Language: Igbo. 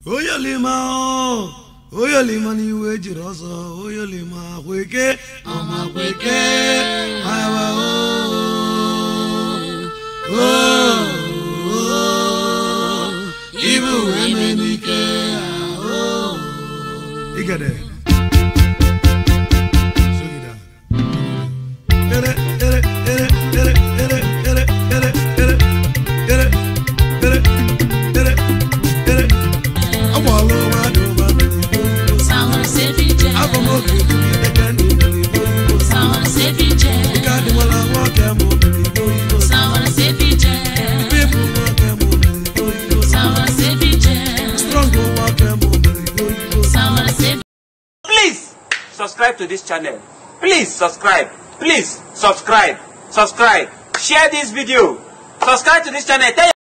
Oyolima oyolima n'iwe jiri ọsọ oyolima kweke ọma kweke awa o o ibu emenike o igede sogida ere ere ere ere ere ere ere ere ere ere ere ere. Please subscribe to this channel. Please subscribe. Please subscribe. Subscribe. Share this video. Subscribe to this channel. Tell